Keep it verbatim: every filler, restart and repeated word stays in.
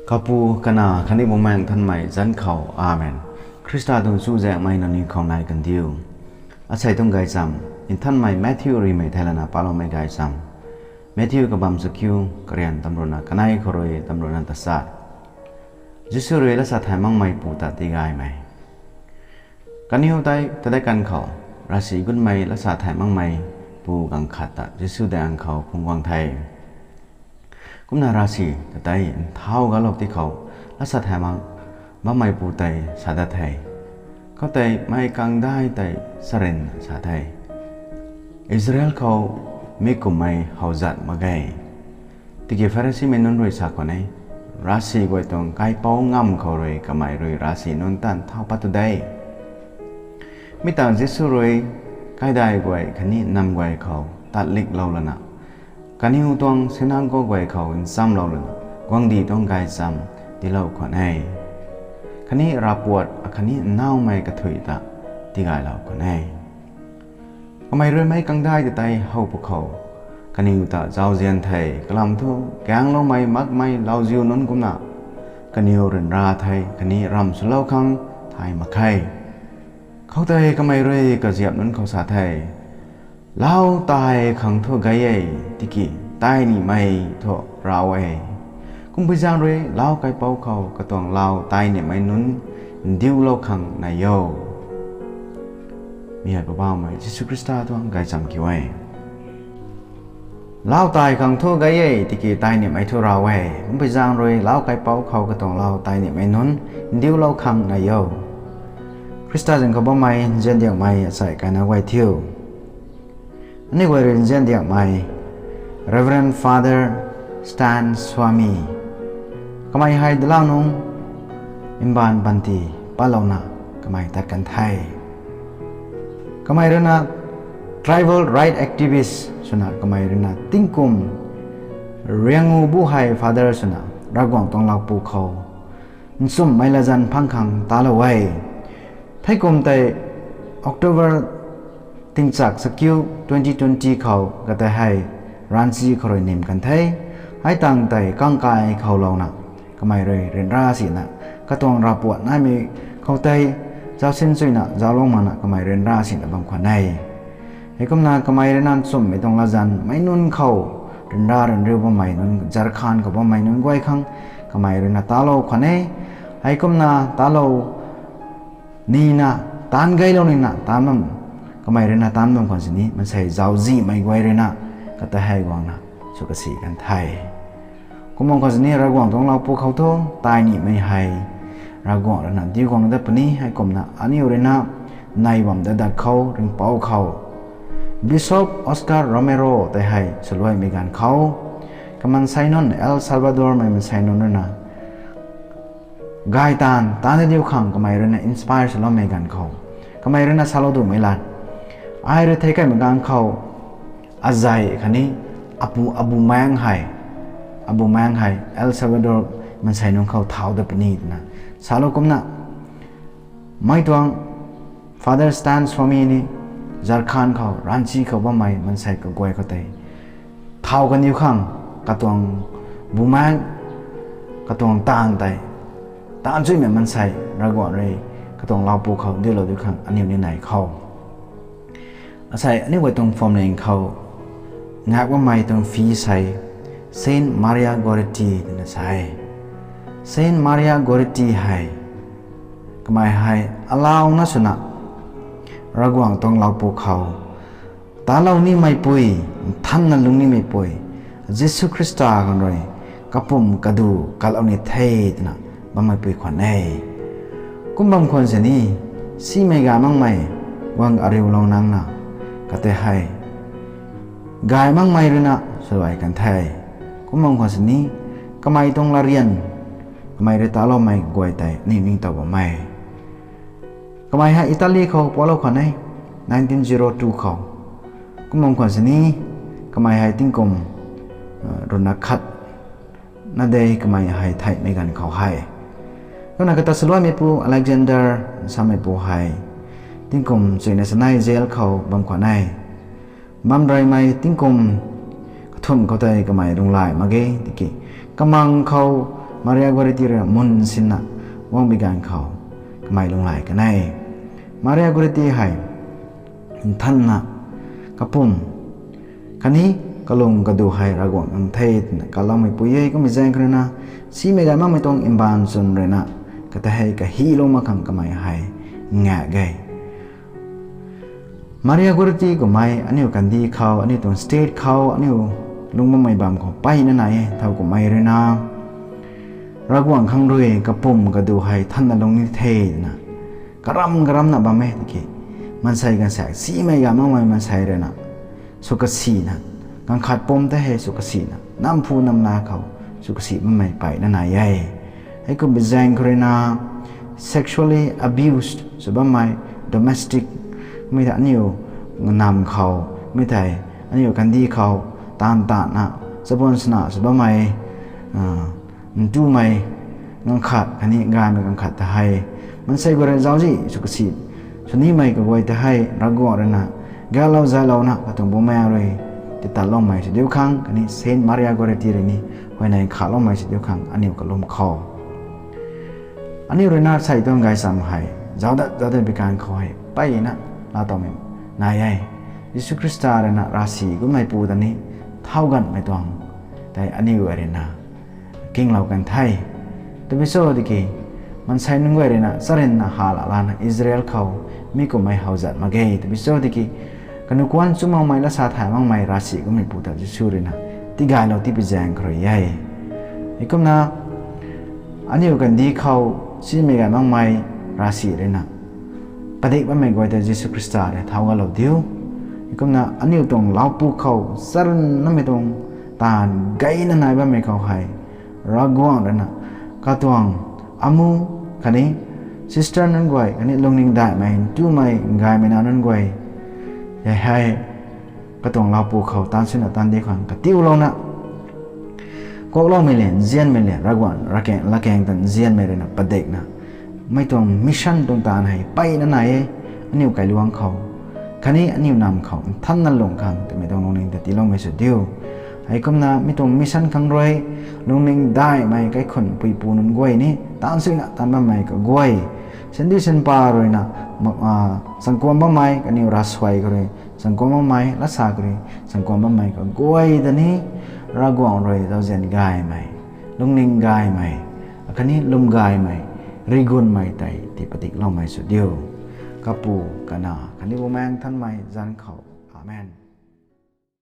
Kapu, Kanac khatni Bumaengh Nthanmei zanc khou. Amen. Khrista tuang chuzaenghmei nangniw khou nai kandiu. Asei tuang gaychamv Nthanmei Matthew rimei thei lana paloumei gaychamv. Matthew kabamv chakiu, karian tamruhna kanei khou rui tamruhna tachat. Jisu rui latsa thay makmeipu ta tigaymei. Kaniw tei tadei kan khou, ravsic gutmei latsa thay makmeipu ganv khat ta Jisu daeng khou phungc guang the. Kumna ravsic ta tei nthau galou ti khou, latsa thay mak bammeipu tei sa dat the. Khoutei meic kangdai tei charynna sa the, Israel khou mi kumhmei how zat mak ge. Tiki Pharisimei nunc rui sa khwan e, ravsic guay tuang kaipouc ngamv khou rui kamei rui ravsic nunc ta nthau pat tu de. Mi tangv Jisu rui kaidai guay khatni nam guay khou tatliklou lana, kaniw tuang sinagog guay khou nchamlou lana, guangcdic tuang gaychamv tiilou khwan e. Khatni ravpuat akhatni nnaumei kathuic ta tigaylou khwan e. Kamei rui meic kangdai ta tei how pw khou, kaniw ta zauzian the, kalam thu gaengloumei makmei lauziu nunc kumna, kaniw ryanra the khatni ramh swlou khang thay mak khe. Khoutei kamei rui kaziap nunc khou sa the, Lau tai khang thu gay e, tiki tai nimei thu rav e. Kumpuizaeng rui lau kaipouc khou katuang lau tai nimei nunc ndiulou khang nai o. Mi hei Poubauhmei Jisu Khrista tuang gaychamv kiu e. Lau tai khang thu gay e, tiki tai nimei thu rav e. Kumpuizaeng rui lau kaipouc khou katuang lau tai nimei nunc ndiulou khang nai o. Khrista zanc khou bammei nziandiakmei asei kaina guay thiu. Aniu guay rui nziandiakmei Reverend Father Stan Swami, kamei hei dalau nungc mbaanv panty patlouna kamei tat kan the. Kamei rui na tribal right activist swna kamei rui na tingkum riangu bu hei Father swna Ravguangc tuang laupu khou nchumhmei latzan phang khang talou e. Theikum tei October tingchak chakiu twenty twenty khou katei hei Ranchi khou rui nim kan the. Hei tangv tei kangkai khou louna kamei rui ryanra sina katuang ravpuat naimei khou tei zausinchuina zauclou makna kamei ryanra sina bam khwan e. Heikumna kamei rui na nchumhmei tuang latzan mei nunc khou ryanra ryanriu bammei nunc, Jharkhand khou bammei nunc guay khang kamei rui na talou khwan e. Heikumna talou nina, taanv gaylou nina taanv bam, kamei rui na taanv bam khwan sini maansei zauczihmei guay rui na katei hei guangna sw kasi kan the. Kum bam khwan sini Ravguangc tuang laupu khou thu tai nimei hei Ravguangc rui na diu guang dat puni. Heikumna aniu rui na nai bam dat dat khou ringhpouc khou Bishop Oscar Romero tei hei swluaimei ganv khou, kamaansei nunc, El Salvadormei maansei nunc rui na gay taanv taanv diu khang kamei rui na inspire swloumei ganv khou, kamei rui na salou dumei lat, ai rui thei kaimei ganv khou, azei khatni apu, abumaengc hei, abumaengc hei El Salvador maansei nunc khou thau dat puni twna salou kumna, mei tuang Father Stan Swami ni Jharkhand khou, Ranchi khou bammei maansei kaguay khou tei thau kaniw khang, katuang bumaengc, katuang taanv tei, taanv chuimei maansei Ravguangc rui katuang laupu khou diulou diu khang aniu ni nai khou. Asei aniu guay tuang phuamling khou ngak bammei tuang fee sei Saint Maria Goretti twna sa e. Saint Maria Goretti hei, kamei hei alauna swna Ravguangc tuang laupu khou talou nimeipui, nthanna lung nimeipui, Jisu Khrista khang rui kapumc kadu kalou ni the twna bammeipui khwan e. Kum bam khwan sini, simei gay makmei guang ariulou nangna, katei hei gay makmei rui na swluai kan the. Kum bam khwan sini, kamei tuang latryan, kamei rui taloumei guay tei ning ningtow bammei. Kamei hei Italy khou pualou khwan e, nineteen zero two khou. Kum bam khwan sini, kamei hei tingkum, uh, ruhna khat na de kamei hei theihmei ganv khou hei. Kumna kata swluaimeipu Alexander sameipu hei tingkum chuina sanei jail khou bam khwan e. Bam reymei tingkum kathumh khou tei kamei lunghlaic mak ge tiki, kamang khou Maria Goretti rui na mun sinna guangmei ganv khou kamei lunghlaic kan e. Maria Goretti hei nthanna kapum khatni kalung kadu hei Ravguangc khang the twna kaloumei pui e. Kummei zaeng khou rui na simei gay makmei tuang mbaanv chwn rui na kata hei kahilou mak khang kamei hei ngak e. Maria Goretti kummei aniu kandih khou, aniu tuang state khou, aniu lungc bammei bam khou mpeyna nai e. Thow kummei rui na Ravguangc khang rui kapum kadu hei nthanna lung ni the twna karam karamna bam e tiki, maansei ganvsaekc simei gay makmei maansei rui na sw kasina, ganv khat pum ta hei sw kasina, namphu namla khou sw kasi bammei mpeyna nai e. Heikumbi zaeng khou rui na sexually abused sw bammei, domestic, mi thei aniu nam khou, mi thei aniu kandih khou taanv taanna chabuan swna sw bammei ntumei ganv khat khatni gaymei ganv khat ta hei maansei guay rui zauczih sw kasi sw nimei kaguay ta hei Ravguangc rui na galou zaylouna katuang bumaeng rui titatloumei sw diu khang khatni Saint Maria Goretti rui ni huayney khaloumei sw diu khang aniu kalum khou aniu rui na sei tuang gaychamv hei zaucdat zaucdat bi ganv khou hei mpeyna laatowmei nai e. Jisu Khrista rui na ravsic kummeipu ta ni thau ganvmei tuang tei aniu rui na kinglou kan the. Tabui cho tiki maansei nunc guay rui na charynna hala lana Israel khou mi kummei how zat mak ge. Tabui cho tiki kanuh kuanc chu makmei, lasa thay makmei ravsic kummeipu ta Jisu rui na tigaylou tipi zaeng khou rui e. Heikumna aniu kandih khou simei gay makmei ravsic rui na padik bammei guay ta Jisu Khrista rui thau galou diu. Heikumna aniu tuang loupu khou charynna mei tuang taanv gayna nai bammei khou hei Ravguangc rui na katuang amu khatni sister nunc guay khatni lungning daihmei ntumei gaymei na nunc guay hei katuang loupu khou taanv swna taanv di khang katiulouna kuakloumei le nzianmei le Ravguangc latkaeng ta nzianmei rui na padikna mei tuang mission tuang taanv hei mpeyna nai e. Aniu kailuangc khou khatni aniu nam khou nthanna lung khang twmei tuang lungning ta tiiloumei sw diu. Heikumna mi tuang mission khang rui lungning daihmei kaikhunc puipu nunc guay ni taanv swna taanv bammei kaguay, sandi sanpa rui na changkuam bammei kaniw ravsuai khou rui changkuam bammei, lasa khou rui changkuam bammei kaguay ta ni Ravguangc rui zauzian gaymei, lungning gaymei, akhatni lwm gaymei, rigunmei tei tii padikloumei sw diu. Kapu, Kanac khatni Bumaengh Nthanmei zanc khou. Amen.